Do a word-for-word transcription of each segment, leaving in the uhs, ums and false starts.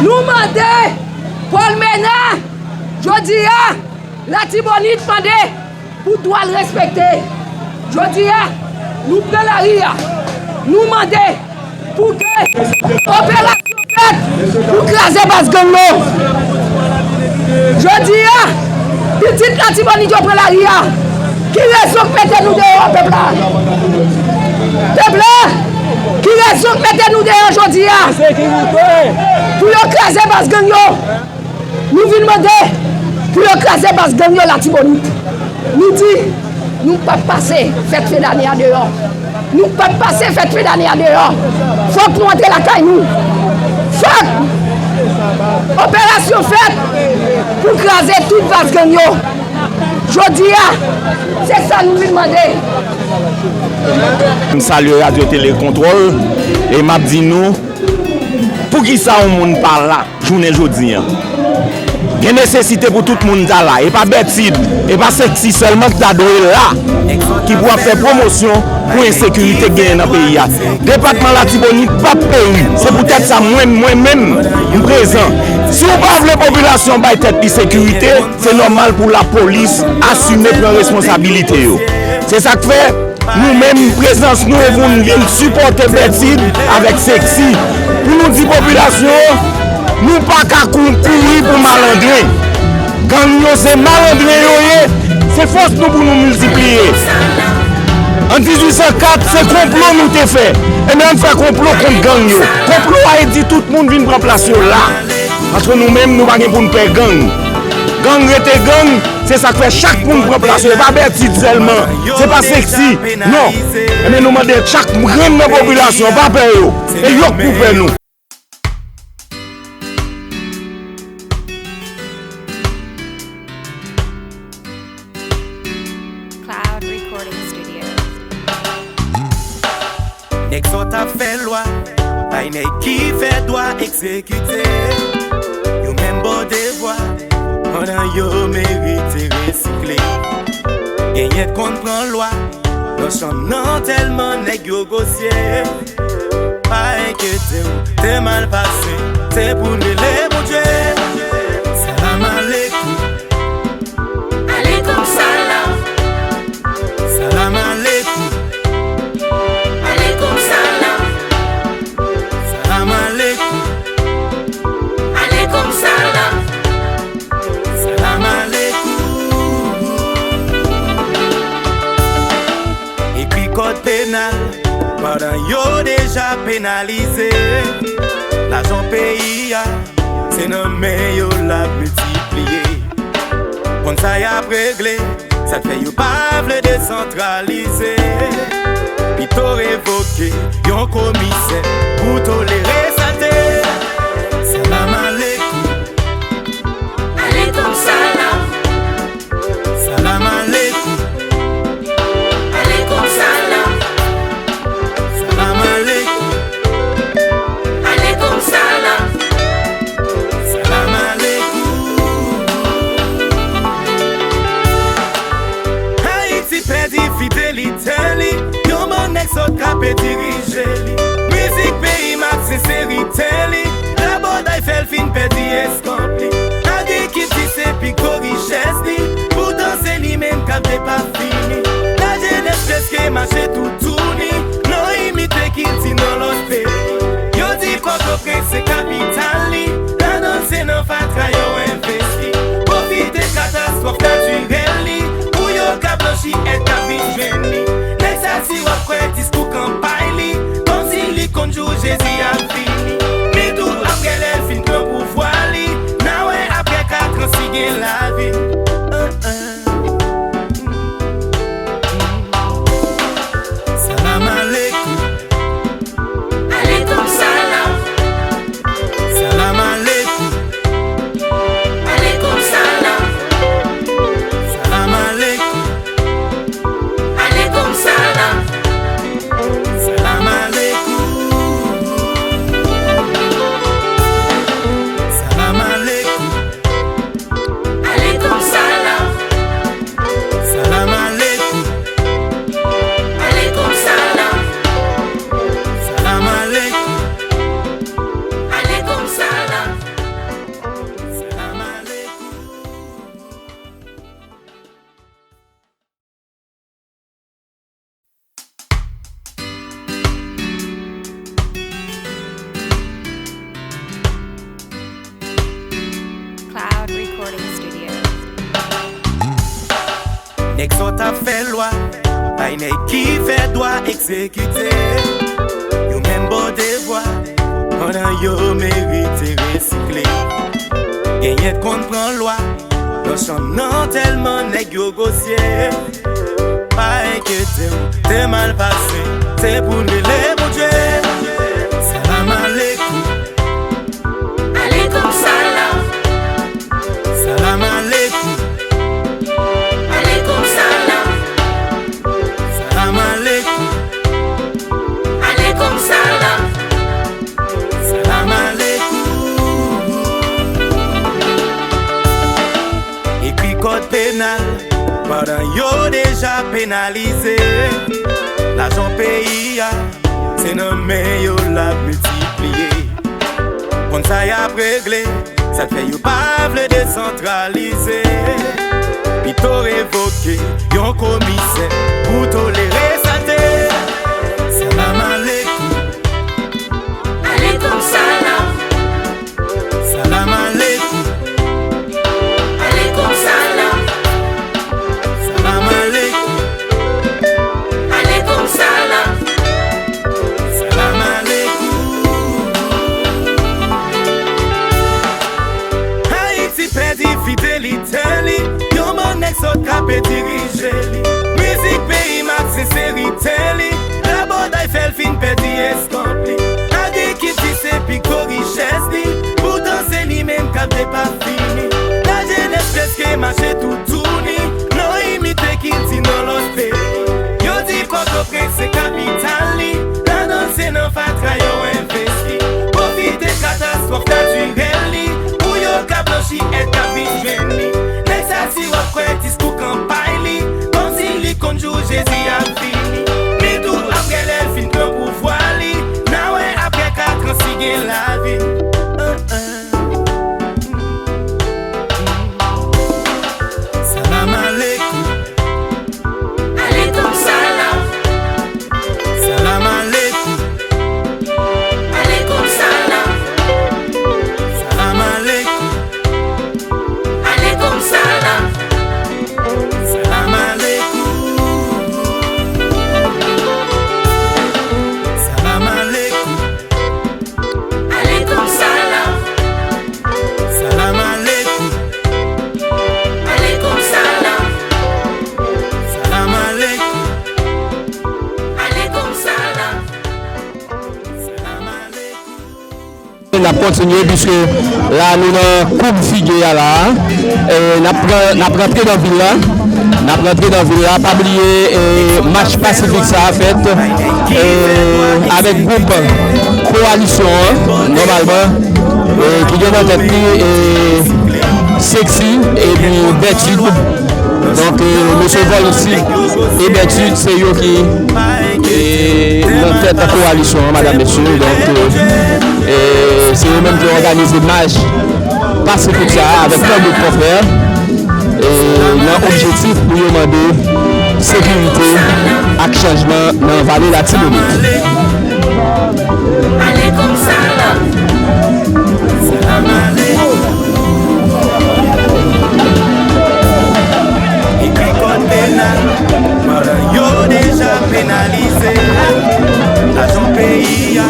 Nou mande Paul Ménard, jodi a, Latibonit mande pou dwa l respekte. Jodi a, nou pran lari a, nou mande pou ke operasyon fèt pou kraze baz gang yo. Jodi a, pitit Latibonit yo pran lari a. Ki rezon k mete nou deyò, pèp la? Pèp la, ki rezon k mete nou deyò jodi a? Pou yo kraze baz gang yo. Nou vin mande pou yo kraze baz gang yo Latibonit. Nou di, nou p ap pase fèt fen dane a deyò. Nou p ap pase fèt fen dane a deyò. Fòk nou antre lakay nou. Fòk operasyon fèt pou kraze tout baz gang yo. Jodi a, se sa nou vin mande. M salye Radyo Tele Kontwòl e m ap di nou, poukisa yon moun pa la jounen jodi a? Gen nesesite pou tout moun ta la. E pa Bètid, e pa Seksi sèlman ki ta dwe la, ki pou ap fè pwomosyon pou ensekirite k genyen nan peyi a. Depatman Latibonit p ap peri. Se poutèt sa mwen, mwen menm, m prezan. Si w pa vle popilasyon bay tèt li sekirite, se nòmal pou lapolis asime pran responsabilite yo. Se sa k fè, nou menm, prezans nou pou n vin sipòte Bètid avèk Seksi, pou nou di popilasyon an, nou pa ka kou-, kouri pou malandren. Gang yo se malandren yo ye, se fòs nou pou nou miltipliye. An dizuit san kat, se konplo nou te fè. Ebyen, ann fè konplo kont gang yo. Konplo a e di tout moun vin pran plas yo la. Paske nou menm, nou pa gen pou n pè gang. Gang rete gang, se sa k fè chak moun pran plas yo. E pa Bètid sèlman, se pa Seksi, non. Ebyen, nou mande chak grenn nan popilasyon, pa pè yo. E yo k pou pè nou. Cloud Recording Studio. Nèg sòt ap fè lwa, bay nèg ki fè dwa egzekite. Yo menm bò devwa, pandan yo merite resikle. Genyen t konn pran lwa nan chanm nan tèlman nèg yo gwosye. Pa enkyete w, te mal pase, se pou n rele Bondye. Salam aleikum. Aleikum salam. Salam aleikum. Aleikum salam. Salam aleikum. Aleikum salam. Salam aleikum. Ekri kòd penal, pandan yo deja penalize. Lajan peyi a, se nan men yo l ap miltipliye. Konn sa y ap regle, sa k fè yo pa vle desantralize. Pito revoke yon komisè pou tolere salte. Salam aleikum. Aleikum salam. Salam aleikum. Aleikum salam. Salam aleikum. Aleikum salam. Salam aleikum. Ayiti pèdi fidelite li, yon bann nèg sòt k ape dirije li. Mizik peyi m ak senserite li, rabòday fè l fin pèdi eskanp li. Agrikilti se pi gwo richès li, poutan se li menm k ap depafini. Lajenès prèske mache toutouni, nan imite kilti nan lòt peyi. Yo di Pòtoprens se kapital li, ladan l se nan fatra yo envesti. Pwofite katastwòf natirèl li, pou yo ka blanchi èd k ap vin jwenn li. Nèg sa si w ap kwè diskou kanpay li, kòmsi li konn jou Jezi ap vini. Li tou ap rele l fin pran pouvwa li, n a wè apre katran si gen lavi. Salam aleikum. Aleikum salam. Salam aleikum. Aleikum salam. Salam aleikum. Aleikum salam. Salam aleikum. Nèg sòt ap fè lwa, bay nèg ki fè dwa egzekite. Yo menm bò devwa, pandan yo merite resikle. Genyen t konn pran lwa nan chanm nan tèlman nèg yo gwosye. Pa enkyete w, te mal pase, se pou n rele Bondye. Salam aleikum. Aleikum salam. Salam aleikum. Aleikum salam. Salam aleikum. Aleikum salam. Salam aleikum. Ekri kòd penal, pandan yo deja penalize. Lajan peyi a, se nan men yo l ap miltipliye. Konn sa y ap regle, sa k fè yo pa vle desantralize. Pito revoke yon komisè pou tolere saleté. Salam aleikum. Aleikum salam. Salam aleikum. Aleikum salam. Salam aleikum. Aleikum salam. Salam aleikum. Ayiti pèdi fidelite li, yon bann nèg sòt k ap dirije li. Mizik peyi m ak senserite li, rabòday fè l fin pèdi eskanp li. Agrikilti se pi gwo richès li, poutan se li menm k ap depafini. Lajenès prèske mache toutouni, nan imite kilti nan lòt peyi. Yo di Pòtoprens se kapital li, ladan l se nan fatra yo envesti. Pwofite katastwòf natirèl li, pou yo ka blanchi èt k ap vin jwenn li. Nèg sa si w ap kwè diskou kanpay li, kòmsi li konn jou Jezi ap vini. Li tou ap rele l fin pran pouvwa li, n a wè apre katran si gen lavi. Salam aleikum. Aleikum salam. Salam aleikum. Aleikum salam. Salam aleikum. Aleikum salam. Salam aleikum. Salam aleikum. Aleikum salam. Salam aleikum. Aleikum salam. Salam aleikum. Aleikum salam. Salam aleikum. N ap kontinye, piske la, nou nan koub figi a la. E, n ap pran, n ap rantre nan vil la. N ap rantre nan vil la. Pa bliye, e, mach pasifik sa a fèt, e, avèk gwoup kowalisyon an, nòmalman, e, ki gen nan tèt li, e, Sexy epi Bètid. Donk, e, mesye Volcy e Bètid, se yo ki, e, nan tèt kowalisyon an, madam, mesye. Donk, e, e, se yo menm ki òganize mach pasifik sa a avèk tankou konfrè, e, nan objektif pou yo mande sekirite ak chanjman nan vale Latibonit. Aleikum salam. Salam aleikum. Ekri kòd penal, pandan yo deja penalize. Lajan peyi a,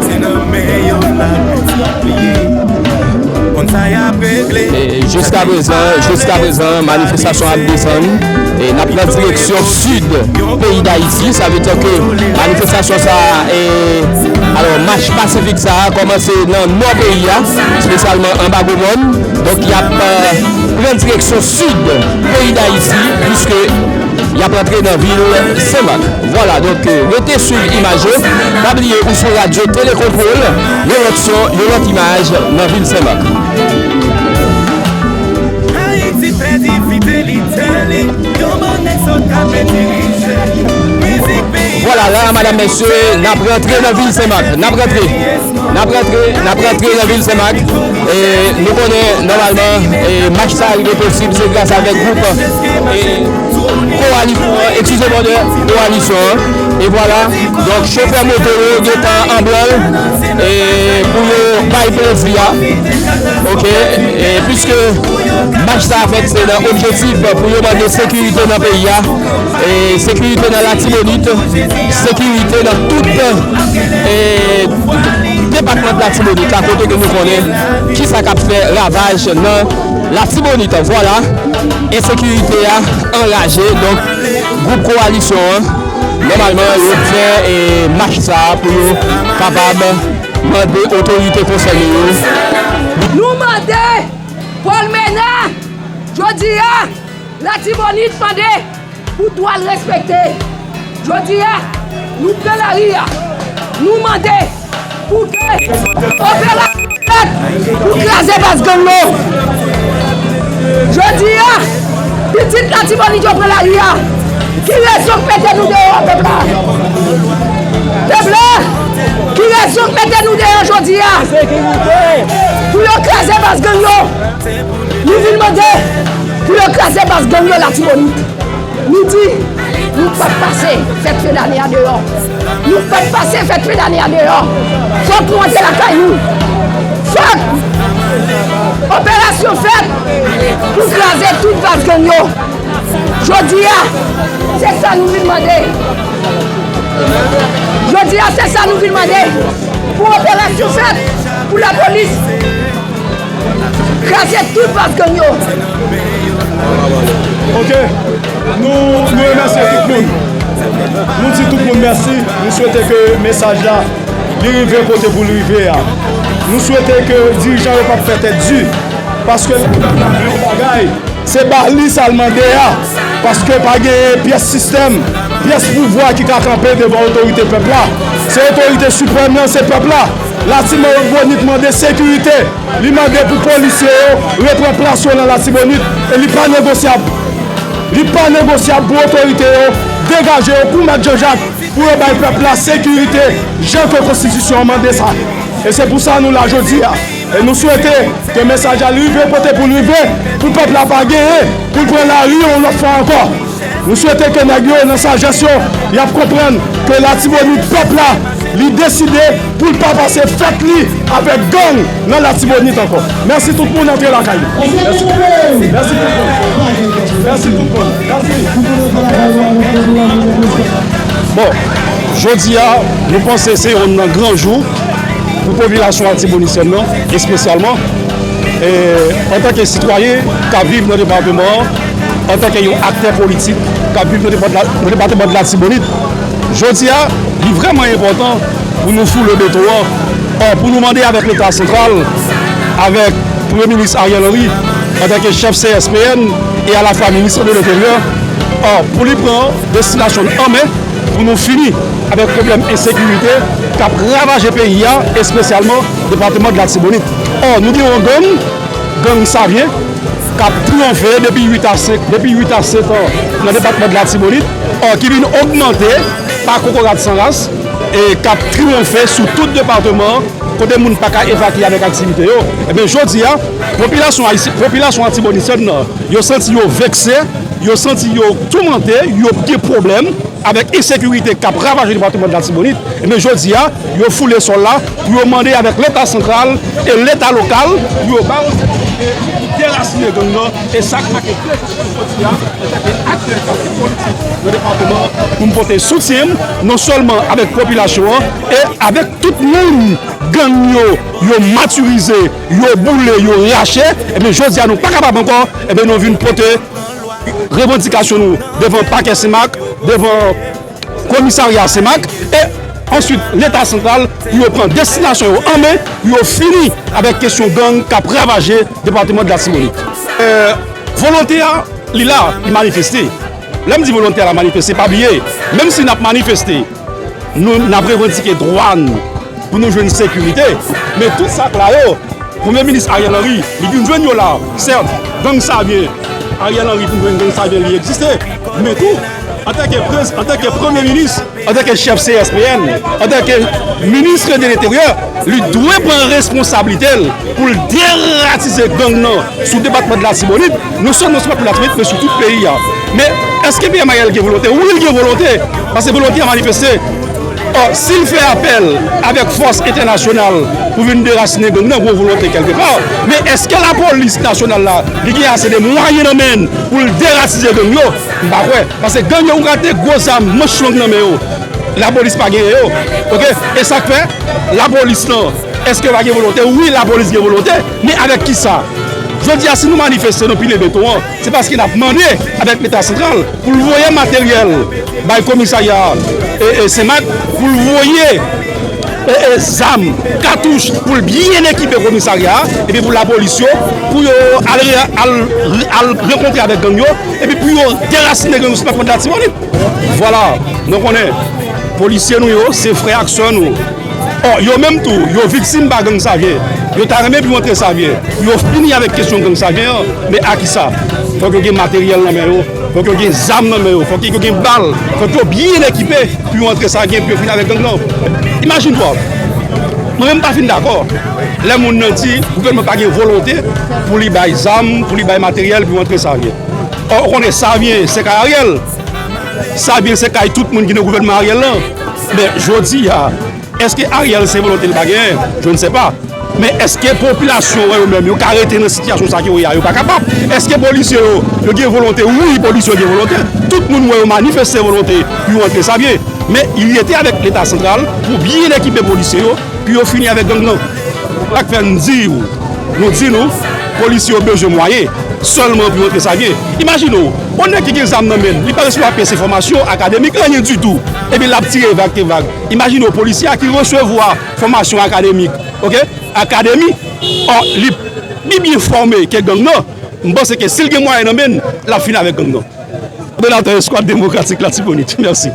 se nan men yo l ap miltipliye. Konn sa y ap regle. E jiskaprezan, jiskaprezan, manifestasyon ap desann. E n ap nan direksyon sid peyi Dayiti. Sa vle di ke manifestasyon sa a, e, alò, mach pasifik sa a kòmanse nan nò peyi a, espesyalman anba Gwo Mòn. Donk, y ap, e, pran direksyon sid peyi Dayiti, piske y ap antre nan vil Senmak. Vwala, donk, e, rete swiv imaj yo. Pa bliye, ou sou radyo Telekontwòl, yon lòt son, yon lòt imaj nan vil Senmak. Ayiti pèdi fidelite li, yon bann nèg sòt k ap dirije. Mizik peyi. Vwala, la, madam, mesye, n ap rantre nan vil Senmak. N ap rantre. N ap rantre, n ap rantre nan vil Senmak. E nou konnen, nòmalman, e mach sa a rive posib, se gras avèk gwoup, e, Kowalisyon an, eskize m, de kowalisyon an. E vwala, donk, chofè moto yo gentan an branl, e pou yo bay plezi a. Oke, e piske mach sa a fèt, se nan objektif pou yo mande sekirite nan peyi a, e sekirite nan Latibonit, sekirite nan tout, e depatman de Latibonit la, kote ke nou konnen kisa k ap fè ravaj nan Latibonit. Vwala, ensekirite a anraje, donk gwoup kowalisyon an, nòmalman, yo fè, e, mach sa a pou yo kapab mande otorite konsène yo. Nou mande Paul Ménard, jodi a, Latibonit mande pou dwa l respekte. Jodi a, nou pran lari a, nou mande pou ke operasyon fèt pou kraze baz gang yo. Jodi a, pitit Latibonit yo pran lari a. Ki rezon k mete nou deyò, pèp la? Pèp la, ki rezon k mete nou deyò jodi a? Pou yo kraze baz gang yo. Nou vin mande pou yo kraze baz gang yo Latibonit. Nou di, nou p ap pase fèt fen dane a deyò. Nou p ap pase fèt fen dane a deyò. Fòk nou antre lakay nou. Fòk operasyon fèt pou kraze tout baz gang yo. Jodi a, se sa nou vin mande. Jodi a, se sa nou vin mande. Pou operasyon fèt, pou lapolis kraze tout baz gang yo. Ok. Nou, nou remèsye tout moun. Nou di tout moun mèsi. Nou swete ke mesaj la, li rive kote pou l rive a. Nou swete ke dirijan yo p ap fè tèt di. Paske yon bagay, se ba li sa l mande a. Paske pa genyen pyès sistèm, pyès pouvwa ki ka kanpe devan otorite pèp la. Se otorite siprèm nan, se pèp la. Latibonit mande sekirite. Li mande pou polisye yo repran plas yo nan Latibonit. E li pa negosyab. Li pa negosyab pou otorite yo degaje yo kou Mèt Janjak pou yo bay pèp la sekirite jan ke konstitisyon an mande sa. E se pou sa nou la jodi a. E nou swete ke mesaj la rive kote pou l rive, pou pèp la pa genyen pou l pran lari yon lòt fwa ankò. Nou swete ke nèg yo, nan sajès yo, y ap konprann ke Latibonit, pèp la, li deside pou l pa pase fèt li avèk gang nan Latibonit ankò. Mèsi tout moun, antre lakay nou. Mèsi. Mèsi tout moun. Mèsi tout moun. Mèsi. Bon, jodi a, nou panse se youn nan gran jou pou popilasyon latibonityèn nan, espesyalman, e, antanke sitwayen k ap viv nan depatman an, antanke yon aktè politik k ap viv nan depatman, nan depatman de Latibonit, jodi a, li vrèman enpòtan pou nou foule beton an, e, pou nou mande avèk Leta santral, avèk Premye Minis Ariel Henry, antanke chèf C S P N e alafwa minis de Lenteryè, e, pou li pran destinasyon l an men, pou nou fini avèk pwoblèm ensekirite k ap ravaje peyi a, espesyalman depatman de Latibonit. Ò, nou gen yon gang, gang Savyen, k ap triyonfe depi uit a senk, depi uit a sèt an nan depatman de Latibonit, ò, ki vin ogmante pa kokorat san ras, e k ap triyonfe sou tout depatman an, kote moun pa ka evakye avèk aktivite yo. Ebyen, jodi a, popilasyon ayisyen, popilasyon latibonityèn nan, yo santi yo vekse, yo santi yo toumante, yo gen pwoblèm avèk ensekirite k ap ravaje depatman de Latibonit, ebyen, jodi a, yo foule sòl la pou yo mande avèk Leta santral e Leta lokal pou yo ba yo sekirite, pou derasinen gang nan, e sa k make prezans mwen jodi a, antanke aktè politik nan depatman an, pou m pote soutyen m, non sèlman avèk popilasyon an, e avèk tout moun gang yo, yo matirize, yo boule, yo rache, ebyen, jodi a, nou pa kapab ankò, ebyen, nou vin pote revandikasyon nou devan pakè Senmak, devan komisarya Senmak, e answit Leta santral pou yo pran destinasyon yo an men, pou yo fini avèk kesyon gang k ap ravaje depatman de Latibonit. E, volonte a, li la, li manifeste. Lè m di volonte a la manifeste, pa bliye, menm si n ap manifeste, nou, n ap revandike dwa n pou nou jwenn sekirite. Men tout sa k la yo, Premye Minis Ariel Henry, li vin jwenn yo la. Sèt, gang Savyen, Ariel Henry vin jwenn gang Savyen, li egziste. Men tou, Antanke prez- antanke premye minis, antanke chèf C S P N, antanke minis de lenteryè, li dwe pran responsablite l pou l deratize gang nan sou depatman de Latibonit, non sèlman sou depatman de Latibonit, men sou tout peyi a. Men èske PM Ariel gen volonte? Wi, li gen volonte, paske volonte a manifeste. Ò, si l fè apèl avèk fòs entènasyonal pou vin derasinen gang nan, gen yon volonte kèlkepa. Men èske lapolis nasyonal la, li gen ase de mwayen nan men l pou l deratize gang yo? M pa kwè. Paske gang yo, ou ka te gwo zam manch long nan men yo, lapolis pa genyen yo. Oke? E sa k fè lapolis lan, èske yo pa gen volonte? Wi, lapolis gen volonte, men avèk kisa? Jodi a, si nou manifeste, nou pile beton an, se paske n ap mande avèk Leta santral pou l voye materyèl bay komisarya, e, e, Senmak, pou l voye, e, e, zam, katouch, pou l byen ekipe komisarya a, epi pou lapolis yo, pou yo al re- al, al rankontre avèk gang yo, epi pou yo derasinen gang yo sou depatman de Latibonit. Vwala, nou konnen polisye nou yo, se frè ak sè nou. Ò, yo menm tou, yo viktim pa gang Savyen. Yo ta renmen pou yo antre Savyen, pou yo fini avèk kesyon gang Savyen an. Men a kisa? Fòk yo gen materyèl nan men yo, fòk yo gen zam nan men yo, fòk yo gen bal, fòk yo byen ekipe pou yo antre Savyen, pou yo fini avèk gang nan. Imajine twa, mwen menm pa fin dakò lè moun nan di gouvènman pa gen volonte pou li bay zam, pou li bay materyèl pou yo antre Savyen. Ò, ou konnen Savyen se kay Ariel. Savyen se kay tout moun ki nan gouvènman Ariel lan. Men jodi a, èske Ariel se volonte l pa genyen? Je ne sais pas. Men èske popilasyon an yo menm, yo ka rete nan sitiyasyon sa ke yo ye a? Yo pa kapab. Èske polisye yo, yo gen volonte? Wi, polisye yo gen volonte. Tout moun wè yo manifeste volonte pou yo antre Savyen. Men li rete avèk Leta santral pou byen ekipe polisye yo, pou yo fini avèk gang nan. Sa k fè n di w, nou di nou, polisye yo bezwen mwayen sèlman pou yo antre Savyen. Imajine w, yon nèg ki gen zam nan men l, li pa resevwa pyès enfòmasyon akademik, anyen ditou, epi l ap tire vag ke vag. Imajine w, polisye a ki resevwa fòmasyon akademik, oke, akademi, ò, li pi byen fòme ke gang nan, m panse ke si l gen mwayen nan men l, l ap fini avèk gang nan. Donatè Eskwad Demokratik Latibonit. Mèsi.